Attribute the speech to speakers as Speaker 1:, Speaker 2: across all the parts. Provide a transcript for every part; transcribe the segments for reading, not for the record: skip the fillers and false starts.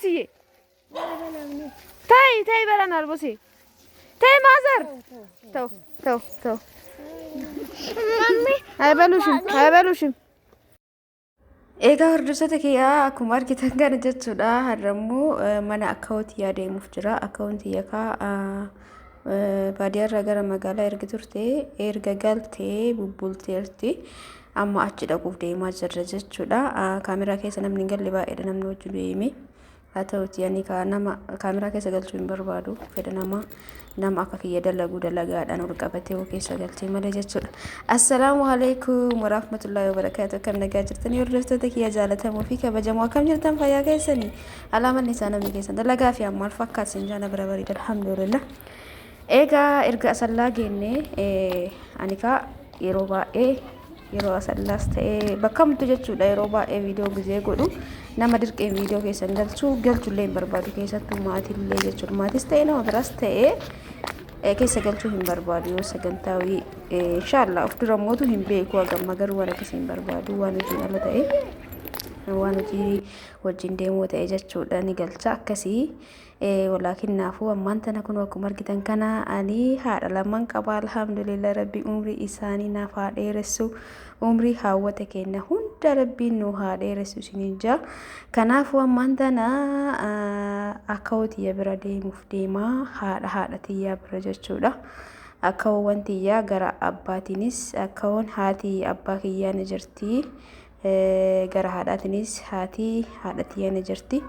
Speaker 1: አልቦስዬ ተይ ተይ ይበላናል። ቦሴ ተይ mother ተው ተው ተው አይበሉሽም አይበሉሽም። Egaa hordoftoota kiyyaa akkuma argitan kana jechuudha. Har'ammoo mana akkaawwantii deemuuf jira. Akkaawwantii kaa baadiyyaarraa gara magaalaa erga turte erga galtee bubbulteerti. Amma achi dhaquuf deemaa jirra jechuudha. Kaameraa keessa namni hin galle baay'eedha namni wajjin deeme. Haa ta'uti ani nama kaameraa keessa galchuu hin barbaadu. Fedha namaa nama akka kiyya dalaguu dalagaadhaan ol qabatee keessa galchee malee jechuudha. Assalaamu alaikum warahmatullahi wabarakaatu. Akkam nagaa jirtanii hordoftoota kiyya jaalatamoo fi kabajamoo akkam jirtan fayyaa keessanii? Alaamanni isaa namni keessan dalagaa fi ammaal fakkaatu sin jaana bira bareeda alhamdulillah. Egaa erga asallaa geenne ani kaa yeroo baay'ee yeroo asallaas ta'ee bakka kamtu jechuudha yeroo baay'ee viidiyoo gizee godhu nama dirqeen viidiyoo keessan galchuu galchullee hin barbaadu keessattuu maatillee jechuudha maatis ta'ee nama biraas ta'ee keessa galchuu hin barbaadu yoo sagantaawii inshaallah of dura mootu hin beeku hagamma garuu waan akkasii hin barbaadu waan hojiin ala ta'e waan hojii wajjin deemuu ta'e jechuudha ni galcha akkasii walaakinnaafuu ammaan tana kun akkuma argitan kana ani haadha lamaan qaba alhamdulillah rabbi umrii isaanii naaf haa dheeressu umrii haawwata keenya hunda rabbiin nu haa dheeressu isiniin jaa kanaafuu ammaan tana akka tiyya bira deemuuf deemaa haadha haadha tiyyaa bira jechuudha. Akkaawwan tiyyaa gara abbaatiinis akkaawwan haati abbaa kiyyaa ni jirti. Gara haadhaatiinis haati haadha tiyyaa ni jirti.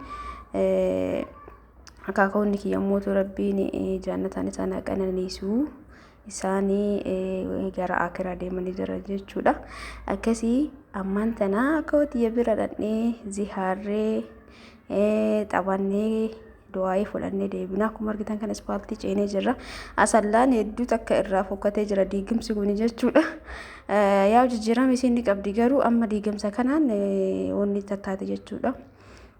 Speaker 1: Akaakoonni kiyya mootu rabbiin jaannataan isaan haa qananiisu. Isaanii gara akiraa deemanii jiran jechuudha. Akkasii ammaan tana akka tiyya bira dhaqnee zihaarree taphannee du'aayii fudhannee deebina. Akkuma argitan kana ispaaltii ceenee jirra. Asallaan hedduu takka irraa fokkatee jira diigamsi kun jechuudha. Yaa jijjiirama isiin ni qabdi garuu amma diigamsa kanaan wanni tattaate jechuudha.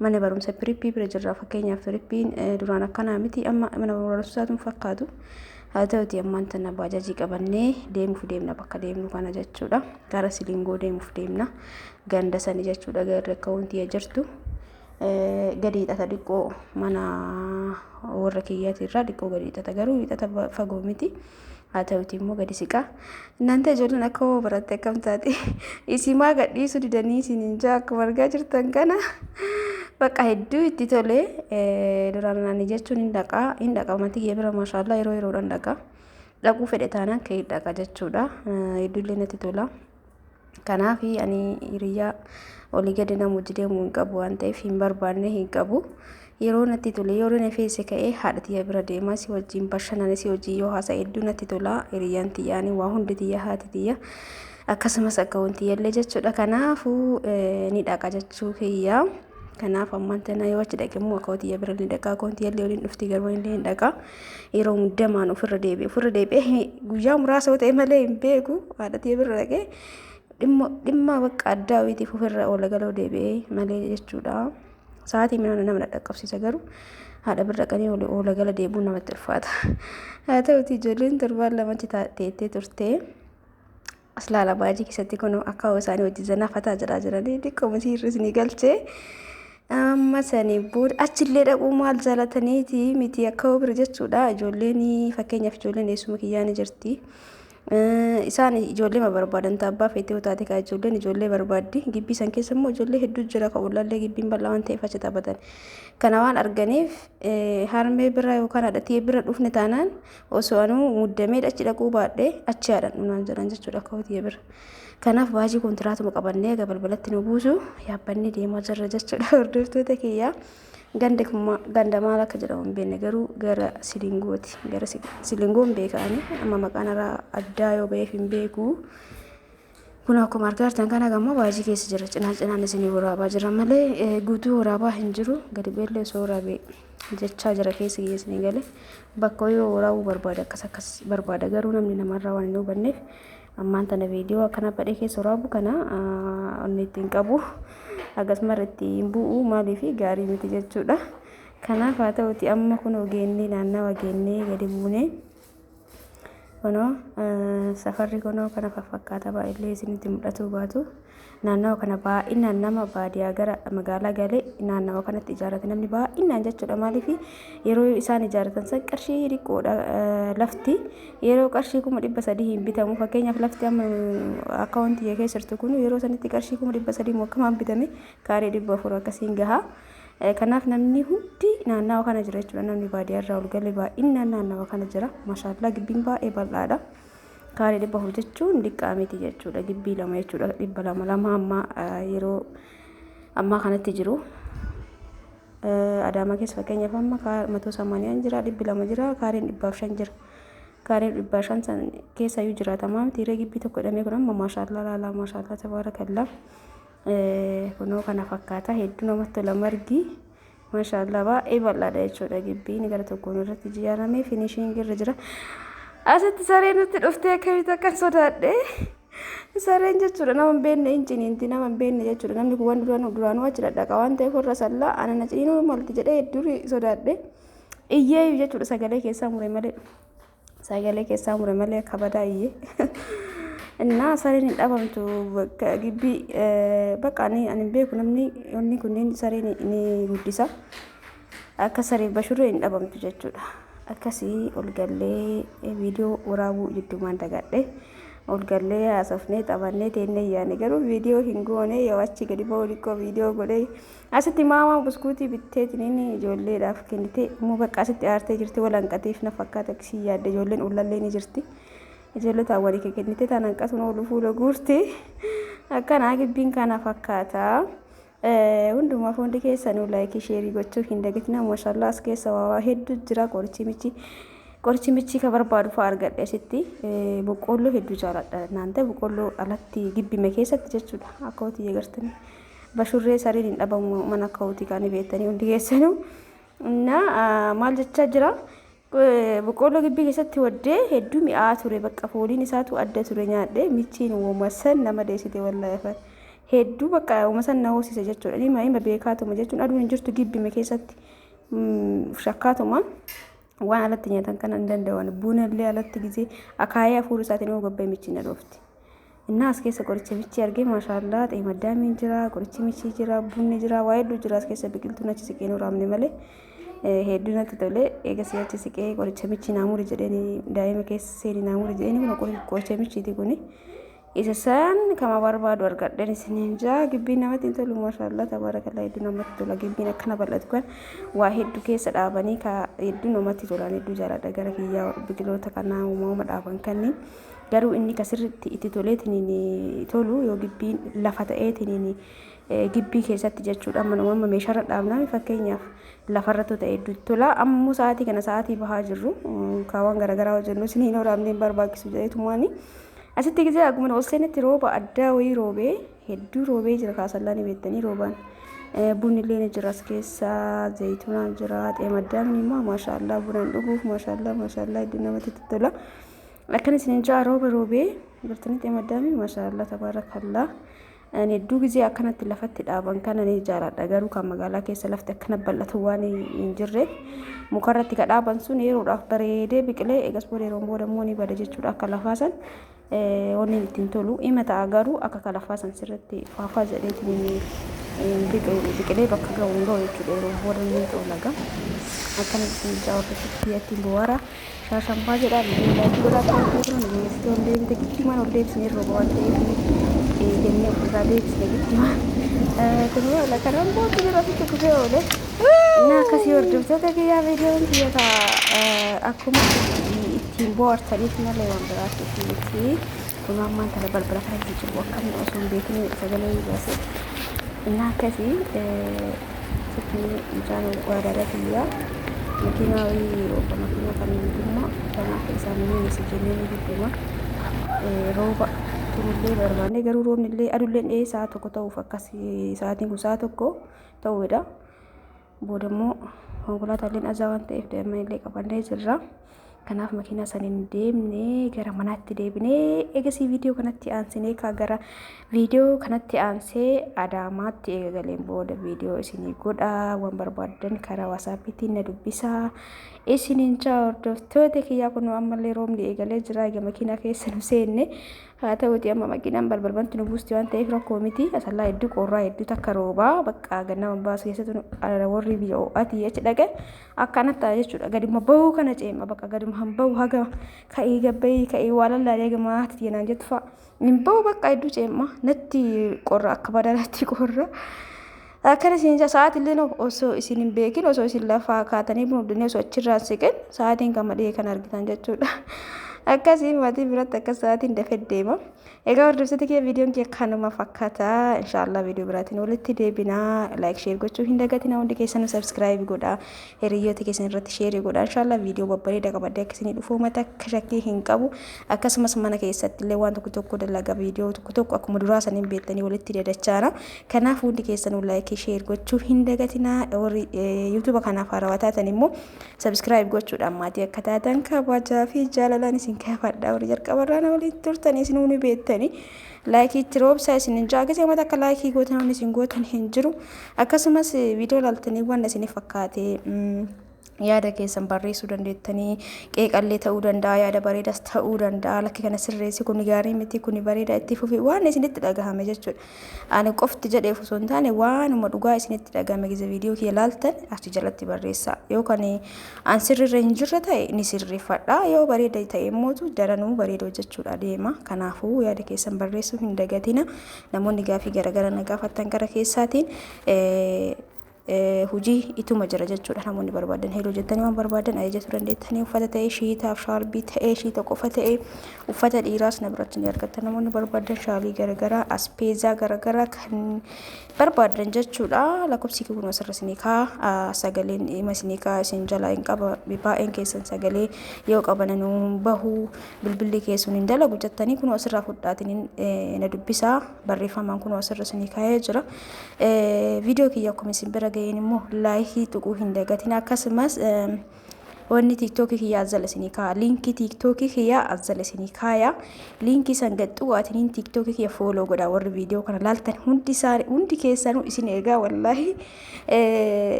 Speaker 1: Mana barumsa pirippii bira jirra. Fakkeenyaaf pirippiin duraan akkanaa miti amma mana barumsaatu fakkaatu. Haa ta'uti ammaan tana bajaajii qabannee deemuuf deemna bakka deemnu kana jechuudha. Gara Silingoo deemuuf deemna. Ganda sani jechuudha garri akka wanti jirtu. Gadi hidhata dhiqqoo mana warra kiyyaatirraa dhiqqoo gadi hidhata garuu hidhata fagoo miti. Haa ta'uti immoo gadi siqaa. Innaan ijoolleen akka hoo baratte akkam taate isimaa gadhiisuu didanii isiniin jaa akkuma argaa jirtan kana bakka hedduu itti tole duraan ani jechuun hin dhaqaa hin dhaqa maatii kiyya bira maashaallah yeroo yeroodhaan dhaqa. Dhaquu fedhe taanaan ka'ee dhaqa jechuudha. Hedduullee natti tola. Kanaaf ani hiriyyaa olii gadi nama hojii deemuu hin qabu waan ta'eef hin barbaanne hin qabu. Yeroo natti tole yeroo na feese ka'ee haadha tiyya bira deemaa si wajjin bashannana si wajjin yoo haasa'e hedduu natti tola. Hiriyyaan tiyyaani waa hundi tiyya haati tiyya akkasumas akka wanti illee jechuudha. Kanaafuu ni dhaqa jechuu kiyya. Kanaaf ammaan tana yoo achi dhaqe immoo akka tiyya bira ni dhaqa akka wanti illee waliin dhufti garuu illee hin dhaqa. Yeroo muddamaan ofirra deebi'ee guyyaa muraasa yoo ta'e malee hin beeku haadha tiyya bira dhaqee dhimma bakka addaa wayiitiif ofirra oola galoo deebi'ee malee jechuudha. Sa'aatii minaan nama dhaqqabsiisa garuu haadha bira dhaqanii oola gala deebi'uun namatti ulfaata. Haa ta'uti ijoolleen torbaan lamatti teettee turte. As laala baajii keessatti kun akka isaanii hojii zanaafataa jedhaa jiranii xiqqoo siirris ni galchee. Amma sanii booda achillee dhaquu maal jaalataniiti miti akka bira jechuudha. Ijoolleen fakkeenyaaf ijoolleen eessuma kiyyaa ni jirti. Isaan ijoollee ma barbaadan abbaa feetee taate kaa ijoolleen ijoollee barbaaddi. Gibbii san keessa immoo ijoollee hedduu jira kan ollaallee gibbiin bal'aa waan ta'eef achi taphatan. Kana waan arganiif harmee bira yookaan haadha bira dhufne taanaan osoo anuu muddamee achi dhaquu baadhee achi haadhan dhunaan jedhan jechuudha akka hojii bira. Kanaaf baajii kontiraatuma qabannee egaa balbalatti nu buusu yaabbannee deemaa jirra jechuudha hordoftoota kiyyaa. Ganda ganda maal akka jedhamu hin beekne garuu gara Silingooti. Gara Silingoon beekaani amma maqaan irraa addaa yoo ba'eef hin beeku. Kun akkuma argaa jirtan kana gammoo baajii keessa jira. Cinaa cinaan isinii waraabaa jira malee guutuu waraabaa hin jiru. Gadi beellee osoo waraabee jechaa jira keessa kiyya isinii galee. Bakka yoo waraabuu barbaada akkas akkas barbaada garuu namni namarraa waan hin hubanneef ammaan tana viidiyoo akkana badhee keessa waraabu kana inni ittiin qabu akkasuma irratti hin bu'u maaliif gaarii miti jechuudha. Kanaaf haa ta'uti amma kun geennee naannawa geennee gadi buunee Kunoo safarri kunoo kana fakkaata, baay'illee isinitti mul'atuu baatu. Naannawa kana baay'inaan nama baadiyaa gara magaalaa galee naannawa kanatti ijaarrate namni baay'inaan jechuudha. Maaliif yeroo isaan ijaarratan san qarshii xiqqoodha lafti, yeroo qarshii 300,000 hin bitamu. Fakkeenyaaf lafti amma akkaawuntii keessa jirtu kun yeroo sanitti qarshii 300,000 moo akkamaan bitame, kaaree 400 akkasiin gaha. Kanaaf namni hundi naannawa kana jira jechuudha. Namni baadiyyaa irraa ol galee baay'inaan naannawa kana jira. Maashaallaa, gibbiin baay'ee bal'aadha. Kaaree 400 jechuun xiqqaa miti jechuudha. Gibbii lama jechuudha. 200 lama amma yeroo ammaa kanatti jiru. Adaamaa keessa fakkeenyaaf amma 180 jira, 200 jira, kaareen 105 jira. Kaareen 105 san keessa iyyuu jiraatamaa miti. Hiree gibbii tokko jedhamee kun amma maashaallaa laalaa, maashaallaa, tabaarakallaa. Kunoo kana fakkaata, hedduu namatti tola margi. Maashaallaa, baay'ee bal'aadha jechuudha. Gibbiin gara tokkoon irratti ijaaramee finishing irra jira. Asitti sareen nutti dhuftee akkamitti akkan sodaadhe. Sareen jechuudha nama hin beekne hin ciniinti, nama hin beekne jechuudha. Namni kun waan duraanuu achi dhadhaqa waan ta'eef warra sallaa ana na ciniinuu malti jedhee hedduu sodaadhe. Iyyeeyyuu jechuudha, sagalee keessaa mure malee. Sagalee keessaa mure malee akka badaa iyyee. Innaa sareen hin dhabamtu bakka gibbii, bakka ani hin beeku, namni inni kunneen sareen ni guddisa. Akka saree bashurree hin dhabamtu jechuudha. Akkasii ol gallee viidiyoo waraabuu jidduumaan dagadhe. Ol gallee haasofnee taphannee teennee yaane, garuu viidiyoo hin goone. Yoo achi gadi ba'u xiqqoo viidiyoo godhee, asitti maamaa buskuutii bitteetiin ijoolleedhaaf kennite immoo bakka asitti aartee jirti, wal hanqateef na fakkaata akkasii yaadde. Ijoolleen ullallee ni jirti. Ijoollee taawwanii kennite taan hanqatuun oolu fuula guurti. Akkanaa gibbiin kana fakkaata. Hundumaaf hundi keessanuu like, share gochuu hin dagatinaa. Maashaallah, as keessa waa hedduu jira. Qorichi michii ka barbaadu fa'a argadhe asitti. Boqqoolloo hedduu jaaladha naan ta'e, boqqoolloo alatti gibbime keessatti jechuudha. Akka hootii agartanii bashurree sareen hin dhabamu mana akka hootii kaanii beektanii hundi keessanuu. Innaa maal jechaa jira? Boqqoolloo gibbii keessatti waddee hedduu mi'aa ture, bakka fooliin isaatu adda ture. Nyaadhe, michiin uumasan nama deessite wallaahi, hedduu bakka uumasan na hoosise jechuudha. Dhima hima beekaatuma jechuun aduun hin jirtu, gibbime keessatti shakkaatuma waan alatti nyaatan kana hin danda'an. Buna illee alatti gizee akaayee hafuura isaatiin yoo gabbee michiin na dhoofti. Innaa as keessa qoricha michii argee, maashaallaa, xeemaddaamiin jira, qorichi michii jira, bunni jira, waa hedduu jira as keessa. Biqiltuun achi siqee nu raamne malee hedduu natti tole. Eegasii achi siqee qoricha michii naa muri jedheeni, daa'ima keessa seeni naa muri jedheeni. Kun qoricha michiiti kuni. Isa isaan kama barbaadu argadheen isiniin jaa. Gibbiin namatti hin tolu? Maashaallaa, tabaarakallaa, hedduu namatti tola. Gibbiin akkana bal'atu kan waa hedduu keessa dhaabanii ka hedduu namatti tolan, hedduu jaaladha gara kiyyaa biqiloota kanaa uumama dhaaban kanneen. Garuu inni kasirritti itti toleetiin tolu yoo gibbiin lafa ta'eetiin gibbii keessatti jechuudha. Manuma amma meeshaarra dhaabnaa, fakkeenyaaf lafarratti ta'e hedduu tola. Ammoo sa'aatii kana sa'aatii bahaa jirru kaawwan garaagaraa hojjennu isiniin waraabnee hin barbaachisu jedheetumaani. Asitti gisee akkuma ol seenetti rooba addaa wayii roobee, hedduu roobee jira. Kaasallaa ni beektanii roobaan. Bunni illee ni jira as keessa, zayituunaan jira, xeemaddaamni immoo maashaallaa bunaan dhuguuf, maashaallaa maashaallaa, hedduu namatti tola. Akkan isiniin jaa rooba roobee gartanii, xeemaddaamni maashaallaa, tabaarakallaa. Ani hedduu gisee akkanatti lafatti dhaaban kana ni jaaladha, garuu kan magaalaa keessa lafti akkana bal'atu waan hin jirreef mukarratti ka dhaaban sun yeroodhaaf bareedee biqilee eegas booda yeroon booda immoo ni bada jechuudha. Akka lafaa san wanni ittiin tolu ima ta'a, garuu akka ka lafaa san sirriitti faafaa jedheetiin biqilee bakka ga'u hin ga'u jechuudha, yeroo booda ni xoolaga. Akkana isin ijaa hordoftoota ittiin bohaara shaashambaa jedha. Viidiyoo like godhaa, ta'uu turan geessitee ol deebite giddumaan ol deebisnee rooba waan ta'eef jennee ofirraa deebisne giddumaan. Kun haala kanaan booda jira, asitti kufee oole. Inni akkasii hordoftoota kiyyaa, viidiyoon kiyya akkuma ittiin bohaartaniif malee waan biraatiif miti. Kun ammaan tana balbala kanatti jiru akkamiin osoo hin beekin sagalee baase. Inni akkasii sitti mucaan waadaadha kiyyaa. Makiinaa wayii oofa, makiinaa kan gummaa kan akka isaan mi'eesse jennee ni gidduma. Rooba turullee barbaanne, garuu roobni illee aduullee dhihee sa'a 1 ta'uuf akkas, sa'aatiin kun sa'a 1 ta'uudha. Booda immoo konkolaataa illee azaa waan ta'eef daa'imman illee qabannee jirra. Kanaaf makiinaa saniin deemnee gara manaatti deebinee eegasii viidiyoo kanatti aansinee kaa gara viidiyoo kanatti aansee Adaamaatti eegaleen booda viidiyoo isinii godhaa waan barbaaddan karaa waasaappiitiin na dubbisaa. Isiniin jaa hordoftoota kiyyaa kun ammallee roobni eegalee jira egaa makiinaa keessa nu seenne haa ta'uuti amma makiinaan balbalbanti nu buusti waan ta'eef rakkoo miti asallaa hedduu qorraa hedduu takka roobaa bakka gannama baasu keessattuu warri biyya ho'atii achi dhaqe akkanatti ta'a jechuudha gaduma bahuu kana ceema bakka gaduma hin bahu haga ka'ii gabbayii ka'ii waa lallaalee gama haati naan jettu fa'a hin bahu bakka hedduu ceema natti qorra akka badalaatti qorra. Akkana isin sa'aatii illee osoo isin hin beekin osoo isin lafaa kaatanii buna osoo achirraan siqin sa'aatiin gama dhiyee kan argitan jechuudha. Akkasii maatii biratti akka sa'aatiin dafee deema. Egaa hordoftoota kee viidiyoon kee kanuma fakkaata. Inshaallah viidiyoo biraatiin walitti deebinaa. Like share gochuu hin dagatinaa hundi keessanuu subscribe godhaa. Hiriyoota keessan irratti share godhaa. Inshaallah viidiyoo babbareedaa qabadhee akka isinii dhufu mata akka shakkii hin qabu. Akkasumas mana keessatti illee waan tokko tokko dalagaa viidiyoo tokko tokko akkuma duraa saniin beektanii walitti dadachaana. Kanaaf hundi keessanuu like share gochuu hin dagatinaa. Warri yuutuuba kanaaf haarawaa taatan immoo subscribe gochuudhaan maatii akka taatan kabajaa fi jaalalaan isin gaafadha. Warri jalqabarraa na waliin turtan isin ni beektani. Laayikii itti roobsaa isin hin jaa. Gisee mata akka laayikii gootan waan isin gootan hin jiru. Akkasumas viidiyoo ilaaltanii waan isiniif fakkaate yaada keessan barreessuu dandeettanii qeeqallee ta'uu danda'a yaada bareedaas ta'uu danda'a lakki kana sirreessi kuni gaarii miti kuni bareeda itti fufi waan isinitti dhagahame jechuudha. Ani qofti jedheef osoo hin taane waanuma dhugaa isinitti dhagahame gize viidiyoo kiyya laaltan achi jalatti barreessaa yoo kan an sirriirra hin jirre ta'e ni sirreeffadha yoo bareeda ta'e immoo daranuu bareeda hojjechuudha deema. Kanaafuu yaada keessan barreessuu hin dagatina namoonni gaafii garaagaraa na gaafattan gara keessaatiin hojii ituma jira jechuudha namoonni barbaadan heeloo jettanii waan barbaadan ajajachuu dandeettanii uffata ta'ee shiitaaf shaarbii ta'ee shiita qofa ta'ee uffata dhiiraas na biratti ni argatta namoonni barbaadan shaalii garaagaraa aspeezaa garaagaraa kan barbaadan jechuudha lakkoofsi kun asirra isinii kaa sagaleen dhimma isinii kaa isin jalaa hin qaba baay'een keessan sagalee yoo qaban nu bahu bilbilli keessan hin dalagu jettanii kun asirraa fudhaatiin na dubbisaa barreeffamaan kun asirra isinii kaa'ee jira viidiyoo kiyya akkuma isin bira ga'een immoo laayikii tuquu hin dagatin akkasumas wanni tiiktookii kiyyaa azzala isinii kaaya liinkii tiiktookii kiyyaa azzala isinii kaaya liinkii san gad xuqaatiniin tiiktookii kiyya fooloo godha warri viidiyoo kana laaltan hundi isaanii hundi keessanuu isin eegaa wallaahi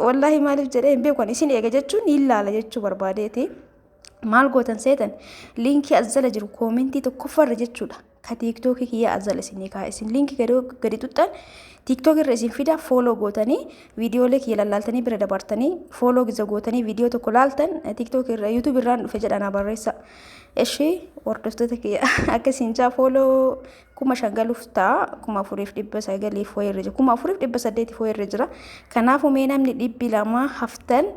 Speaker 1: wallaahi maaliif jedhee hin beeku isin eega jechuun ni ilaala jechuu barbaadeeti maal gootan seetan liinkii azzala jiru koomentii tokkoffaarra jechuudha ka tiiktookii kiyya azzala isinii kaaya isin liinkii gadi xuxxan tiiktook irra isin fida fooloo gootanii viidiyoolee kiyya lallaaltanii bira dabartanii fooloo giza gootanii viidiyoo tokko laaltan tiiktook irra yuutuub irraan dhufe jedha naa barreessa. Ishee hordoftoota kiyya akkasiin jaa fooloo 5,000 galuuf ta'a 4,900 wayirra jira 4,800 wayirra jira. Kanaafuu mee namni 200 haftan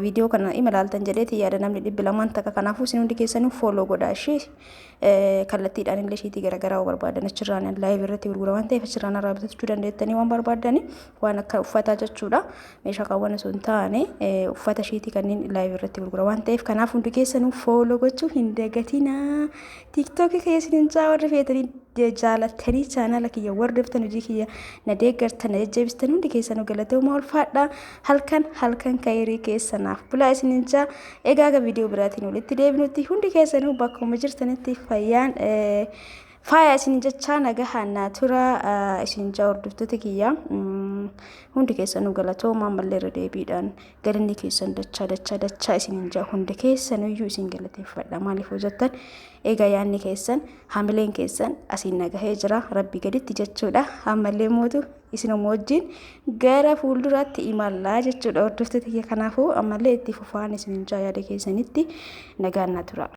Speaker 1: viidiyoo kana ima laaltan jedheeti yaada namni 200 takka kanaafuu isin hundi keessanuu fooloo godhaa ishee kallattiidhaan illee isheetii garaagaraa waan barbaadan achirraan laayiv irratti gurgura waan ta'eef achirraan irraa bitachuu dandeettanii waan barbaadani waan akka uffataa jechuudha meeshaa kaawwan osoo hin taane uffata isheetii kanneen laayiv irratti gurgura waan ta'eef kanaaf hundi keessanuu fooloo gochuu hin dagatinaa tiiktookii keessan hin caa warri feetanii jaalattanii chaanala kiyya hordoftan hojii kiyya na deeggartan na jajjabeessitan hundi keessanuu galatoomaa ulfaadha halkan halkan kayirii keessanaaf bulaa isinin jaa egaa aga viidiyoo biraatiin walitti deebinutti hundi keessanuu bakkuma jirtanitti fayyaan faaya isin jechaa nagahaan naa tura isin jaa hordoftoota kiyya hundi keessanuu galatoomaa ammallee irra deebiidhaan galanni keessan dachaa dachaa dachaa isin jaa hundi keessanuyyuu isin galateeffadha maaliif hojjettan egaa yaanni keessan hamileen keessan asiin nagahee jira rabbi gaditti jechuudha ammallee mootu isinuma wajjin gara fuulduraatti imallaa jechuudha hordoftoota kiyya kanaafuu ammallee itti fufaan isin jaa yaada keessanitti nagaan naa tura.